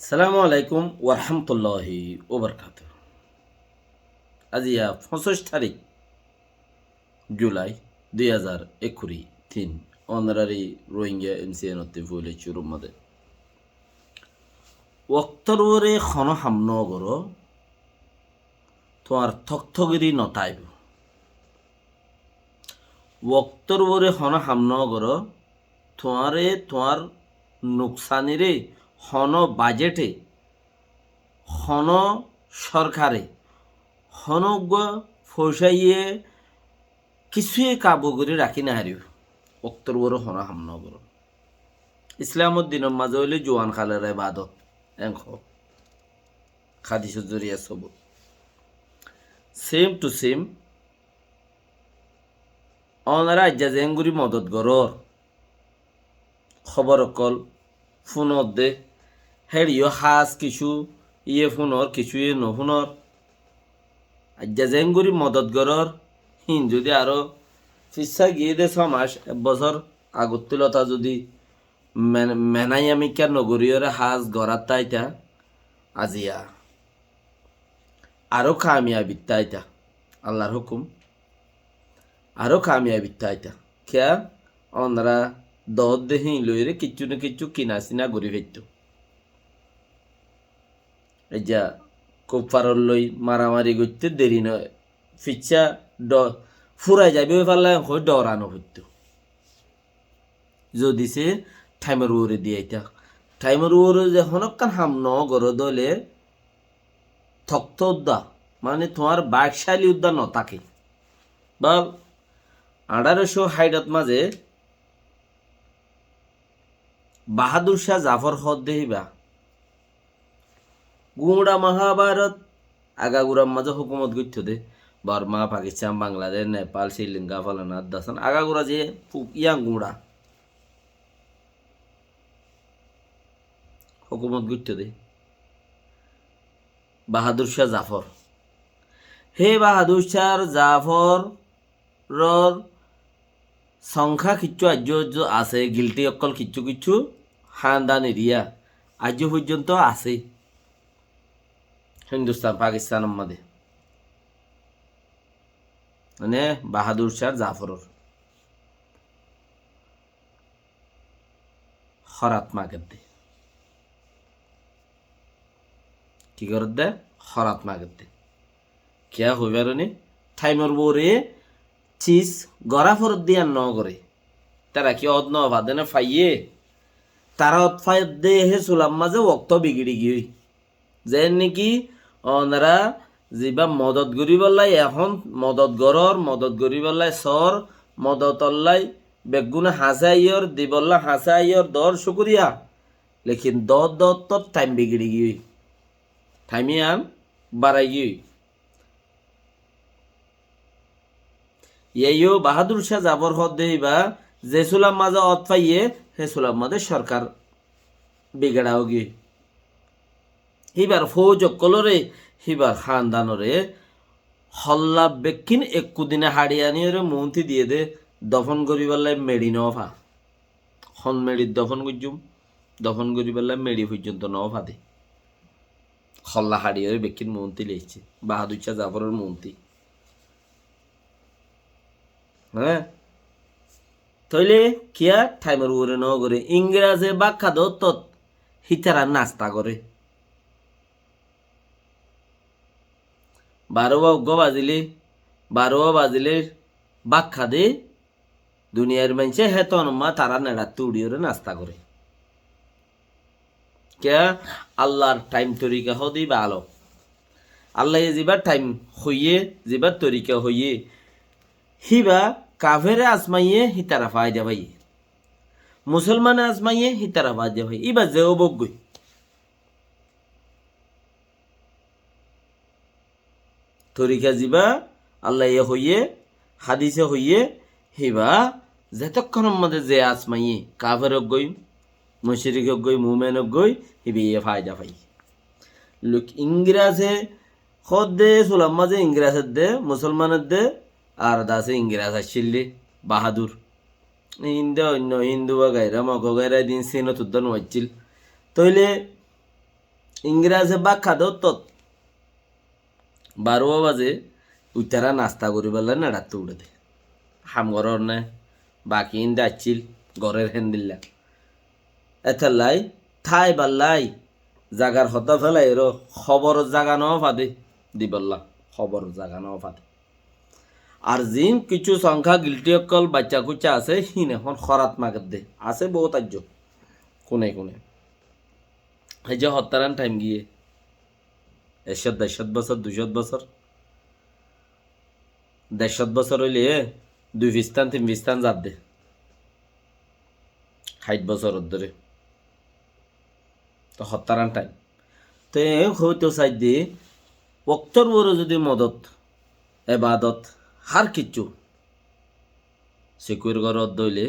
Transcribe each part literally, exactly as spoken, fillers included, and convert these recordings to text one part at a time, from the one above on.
Assalamu alaikum warahmatulláhi wabarakátuhu. Aijja foñsíc tarík Julai dui házar ekkuri tin. Ónorari Rohingya M C N ottú foila cúrur mazé. Woktór uore honó ham nógoró, tuáñr toktógiri notáibo. Woktór uore honó ham nógoró, tuáñre tuáñr nuksanire honó bajete, honó sorkare, honó uggúa foicáye kissúye kabu gorí rakí nofaribó. Woktór uore honó ham nógoró. Islamor dinor mazé óile juwan kalor ebadot, en hoó. Hádisor zoriya sobut. Same to same. Ónora aijja zeén gorí modot gorór, hóbor ókkol fúnodde, héçiyó hás kissú iye fúnor, kissú iye nofúnor. Aijja zeén gorí modot gorór, híin zodi aró fissá giyé dé só mac, ek bosór agottú lota zodi men-, menai amikká nogoríyoré hás gorát táita, aijja aró kamiyabit táita. Allar hókum. Aró kamiyabit táita. Kiyá? Ónora doódde híin loiyóre kissú no kissú kina-sina gorí faittó. Aijja kuffaror loi maramari goitté deri no, fissá do-, furai zaibo hoifalla hoói dora nofoittó. Zodi se thaimor uore diyaita. Thaimor uore ze honókkan ham nogoró dóile toktó uddá, mane tuáñr bakcáli uddá notáke. Bal, añçárocó háiçot mazé Bahádur Cáh Zafor hoódde híba guñça Mahábárot agagurar mazé hókumot goittóu dé. Bormá, Pakistán, Bangladec, Nepal, Sri Lanka, folana, addasan, agagura ze fu-, yián guñça hókumot goittóu dé. Bahádur Cáh Zafor. Hé Bahádur Cáh Zafor ror songkhá kissú aijjó aijjó asé, gilti ókkol kissú kissú hándan eriya aijjó foijjonto asé Hindustan, Pakistanor mazé. Mane Bahádur Cáh Zaforor hórat magedde. Ki goredde? Hórat magedde. Kiyá hoibar ni? Thaimor uore cis gorá foredde yián nogoré. Tara ki ót nofade né faiye? Tara ót faiyedde hé sular mazé wokto bigiri giyói. Zeén niki ónora ziba modot goríbolla ehón modot gorór, modot goríbolla soór, modotolla beggúne hañsé aiyór, dibolla hañsé aiyór, doór cúkuriya. Lekin doót doóttor thaim bigiri giyói. Thaim yián barai giyói. Yían yó Bahádur Cáh Zafor hoódde híba, ze sular mazé ót faiye, hé sular mazé sorkar bigera ógiyoi. Híbar fóuj ókkolóre, híbar hándanoré, holla bekkín ekku dine haçi aníyoré muúnti diyé dé, dofón goríbolla meçi nofa. Hon meçit dofón goijjúm, dofón goríbolla meçi foijjonto nofa dé. Holla haçiyoré bekkín muúnti loiccé, Bahádur Cáh Zaforor muúnti. Hé? Tóile kiyá thaimor uore nogoré? Ingiraze bákka dóttot hítara nasta goré. Barówa uggúa bazilé, barówa bazilé bákka dé, duniyair maincé hétonumma tará neçattú uçíyoré nasta goré. Kiyá? Allar thaim torika hoóde íba aló. Allaye zibá thaim hoiyé, zibá torika hoiyé, híba kafere asmaiyé hítara faida faiyé. Musolmane asmaiyé hítara faida faiyé. Íba ze óboggói. Torika zibá Allaye hoiyé, hádise hoiyé, híba zetókkonor mazé ze asmaiyé, kafer óggoi, mucrik óggoi, mumen óggoi, híbaye faida faiyé. Luk ingirase hoódde, sular mazé ingirasedde, musolmanedde, ar dase ingiras accíl dé, bahádur. Inde oinno Hindu ba gaira, Mog gaira din Sinot uddá nuaiccíl. Tóile Ingrase bákka dé ottót baró bazé uitará nasta goríbolla neçattú uçé dé. Ham gorór né, baki inde accíl, gorér héndilla. Étallai táiballai zagar hotá félai eró, hóboror zaga no fadé dibolla, hóboror zaga no fadé. Ar ziín kissú songkha gilthi ókkol baicca kuicca asé, híin ehón hórat mager dé. Asé boóut aijjó. Kune kune. Héijje hottáran thaim giyé. Ek cót, der cót bosór, dui cót bosór. Der cót bosór óile dui fistán, tin fistán zadde. Háit bosór dóre. Toó hottáran thaim. Toó e hoóito saidde, októr uore zodi modot, ebadot, hár kissú, sikiur goródde óile,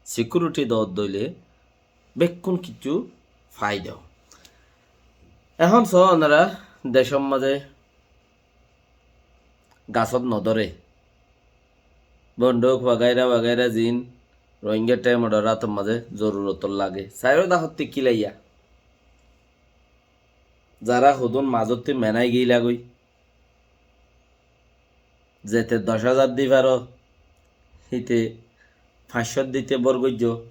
sikiuriti doódde óile, bekkún kissú faida. Ehón soó onora decór mazé gasót nodóre. Bonduk wagaira wagaira ziín Rohingya thaimodor átor mazé zorurotor lage. Sairó dahottí kilaiya. Zará hodún mazóttí menái giyílagoi. Zete doc házar di faro, híte fañs cót dite bor goijjó.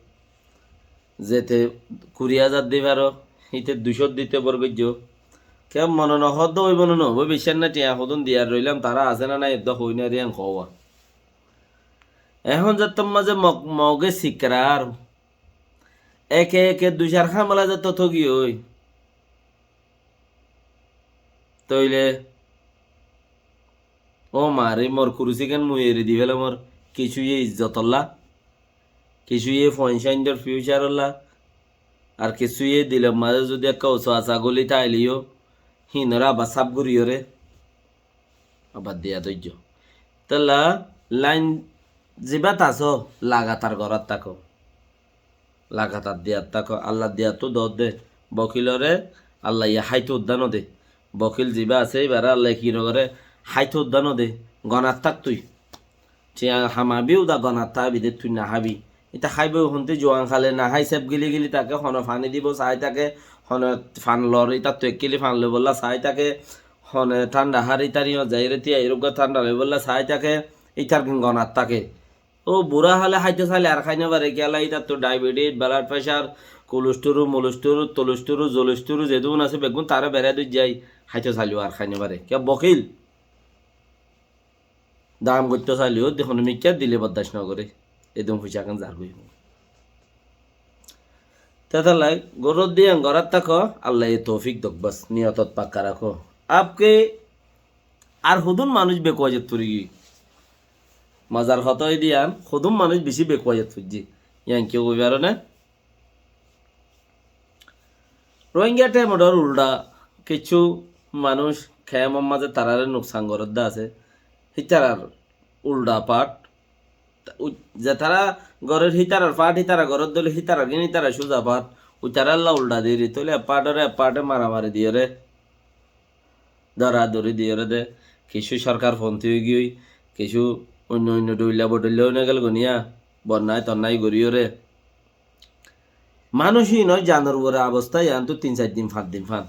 Zete kuri házar di faro, híte dui cót dite bor goijjó. Kiyá mone no hoódde óibo no, no óibo, biccác nái, thiañ hodún diyar roilam, tará asé ná nái, edde hoói no fari, en hoówa. Ehón zettór mazé Mog, Moge sikrar, eke eke dui cár hámela zettót ói giyói. Tóile, ó mari, mor kurusígan mui eri di félaimor, kissú ye izzotolla, kissú ye fuain sáindor fiucarolla, ar kissú ye dilor mazé zodi ekká usu asa goli táile yó, híinoré abar sáf goríyoré, abar diya dóijjo. Tólla lain zibát asó, lagatar gorát táko. Lagatar diyat táko, Allar diyattú doódde. Bokiloré Allaye háito uddá nodé. Bokil zibá asé, íbaré Allaye ki nogoré, háito uddá nodé. Gonat tak tui. Thiañ hamabí uda gonat tábi dé, tui nahábi. Íta háibo honté, juan hále nahái, sép gili gili táke, hone faní dibo saái táke, hone fan lor, ítattú ek kili fan loibolla saái táke, hone thánda hár, ítar iñot zaiyóre tíai ruggá thánda loibolla saái táke, ítar gonat táke. Ó burá hále háito saile ar hái no fare, kiyólla ítattú diabetes, blood pressure, cholesterol, molesterol, tolesterol, zolesterol, zedún asé beggún tará berai dóijjai, háito saileu ar hái no fare. Kiyá bokil? Dam goittó saileu de hono mikká dile bordac no goré. Edún fuisá kán zargói. Tétallai goródde yián gorát táko, Allaye toufik douk, bas, niyotot pakka rakó. Abke ar hodún manúic bekuwayat forigiyói. Mazar hotá óilde yián, hodún manúic bicí bekuwayat foijjé. Yián kiyó hoi faro né? Rohingya thaimodor uldha kissú manúic kemor mazé taráre nuksan goródde asé. Hítarar uldha part. Zetara gorér hítarar part, hítara goródde óile hítarar gín hítara cúza part. Uitaralla uldha diri, tóile ek partoré ek parte maramari diyoré, dóradóri diyoré de, kissú sorkar fonti ói giyói, kissú oinno oinno dhoilla bodhoilla ói no gel goniya, bonnai tonnai goríyoré. Manúic híin ói zanor uore abostá, yiántu tin sair din, fañs din fán.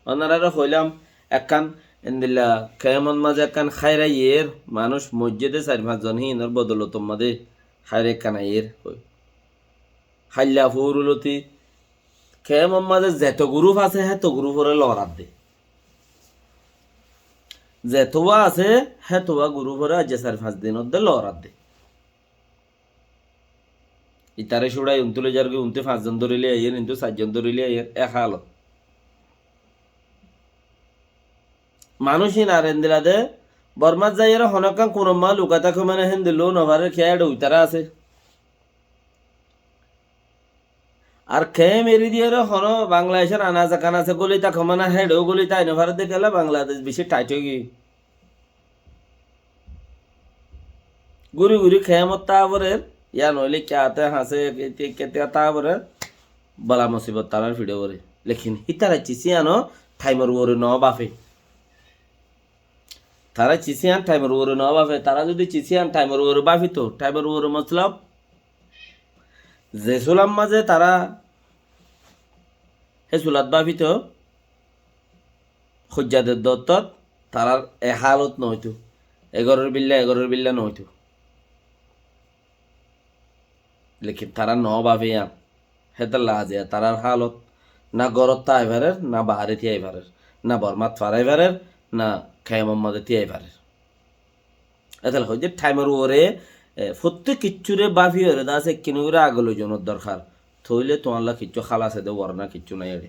Onoráre hoilam, ekkán endilla kemot mazé ekkán háira aiyér, manúic moijjé de sair fañs zon, híinor bodolotor mazé háira ekkán aiyér. Háilla fóuruloti kemot mazé zeto gurúf asé, héto gurúforé loradde. Zeto asé, héto gurúforé aijja sair fañs dinot de loradde. Itaré cúçai untú loi zargói, untú fañs zon dóri loi aiyér, untú sair zon dóri loi aiyér, e hálot. Manúic híin ar endilla de, Bormát zaiyóre honókkan kunómma lukai táke mane héndilla no farer, kiyá eçe uitará asé. Ar kem eri diyoré honó Bangladecór anase kanase goli táke mane héçeó goli tái no farer de kiyólla Bangladec bicí thait ói giyói. Gúri gúri kemot táa forer, yá noóile kiyáte hañse, kiyá táa forer, bala musibot tarár fiçé forer. Lekin hítara cis yíano thaimor uore no bafe. Tará cis yían thaimor uore no bafe. Tará zodi cis yían thaimor uore bafito, thaimor uore motolob, ze sulam mazé tará e sulat báfito, hoijja de dottót, tarár e hálot noóito. Egoror billa, egoror billa noóito. Lekin tará noó báfe yían. Hétolla aziya tarár hálot na górot tái farer, na baáre tiyai farer, na Bormát farai farer, na kemor mazé tiyai farer. Étolla hoóidde thaimor uore, e, fottí kiccúre báfi ore dá sekkín uore age loi zonor dorkar. Tóile tuáñlla kiccú hálas ede uore na kiccú nái ere.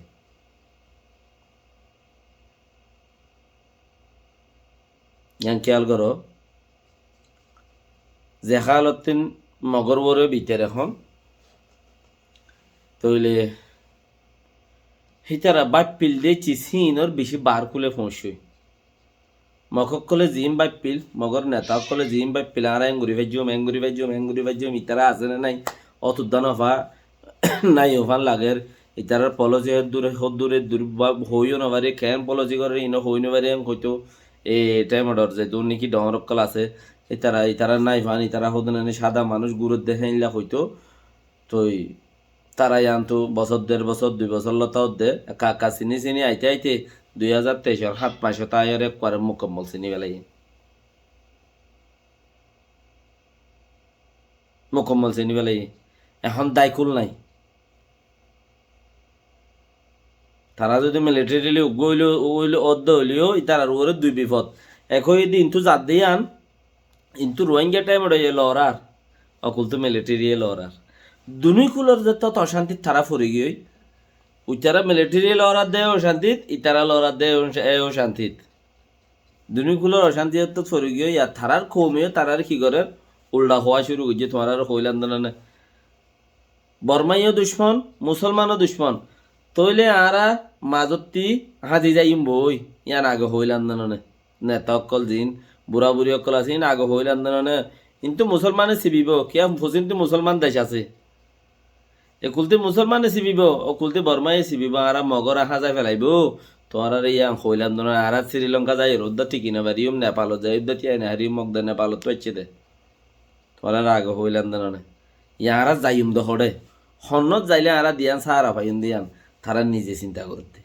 Yían kéyal goró, ze hálottín Mogor uore bitar ehón, tóile hítara báiffíl de cis híinor bicí baár kúle foóñiccé. Mog ókkole ziín báiffíl, Mogor neta ókkole ziín báiffíl, añára eén gorí faijjúm, eén gorí faijjúm, eén gorí faijjúm, itará asé né nái, ótudda nofá, nái ofán lager, itarár polósi hoddúre, hoddúre dur bá-, hoóiyo nofarí, keén polósi gorér, iín hoói nofarí, eén hoitó, e thaimot or zedún néki dhoóñr ókkol asé, itará, itará nái fán, itará hodún ene sáda manúic gúrodde héinla hoitó, toi tará yíantu bosór, der bosór, dui bosór lóta ódde, ekka ekka siní siní aite aite dui házar teicor hát maicot aiyóre ekkuare mukammol siní felaiyé. Mukammol siní felaiyé. Ehón daikúl nái. Tará zodi militarily uggúa óile, óile ódde óileyo, ítarar uore dui bifod. Ek óiye de intú zadde yían, intú Ruáingga thaimot óiye loorar, okultú militariye loorar. Dunúi kúlor zettót ocántit tará forigiyói, uitará militariye loorar de ocántit, itará loorar de e ocántit. Dunúi kúlor ocántit zettót forigiyói, ar tarár koume yó tarár ki gorér, uldha hoóa cúru goijjé, tuáñrare hoóilam de none. Bormáiyo ducmon, Musólmano ducmon. Tóile añára mazottí háñdi zaiyum boi, yían age hoóilam de none. Neta ókkol ziín, burá-buri ókkol asé, iín age hoóilam de none. Intú Musólmane sibibóu, kiyá fusíntú Musólman dec asé. Ekultí Musólmane sibibóu, okultí Bormáiye sibibóu, añára Mogore háñzai felaibóu. Tuáñrare yían hoóilam de none, añára Sri Lanka zaiyóre uddá thiki nofaríyum, Nepalot zai uddá thiyai nofaríyum, Mog de Nepalottú aiccé de. Tuáñrare age hoóilam de none. Yían añára zaiyum de hoçé. Honnót zaile añára de yían sára faiyum de yían. Tará nize sinta gorédde.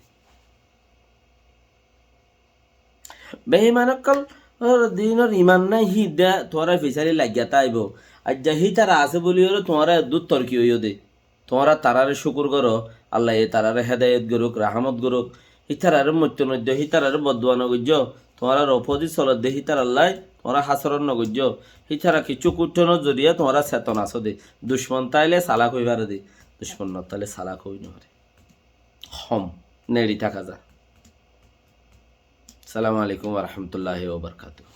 Beiman ókkol, or dinor iman nái, hídda tuáñra fisari laiggá táibou. Aijja hítara asé buli óre tuáñra eddúr torki óiyo de. Tuáñra taráre cúkur goró, Allaye taráre hédayot gorúk, rahámot gorúk. Hítarare moitto noiddo, hítarare boddua nogoijjó. Tuáñrar opózit solodde hítarallái, tuáñra hásoron nogoijjó. Hítara kiccú kuittánor zoriya tuáñra seton asó de. Ducmon táile salak ói fare de, ducmon notáile salak ói nofare. Hom, neçi táka za. Assalamu alaikum wa rahmatullahi wa barakatuhu.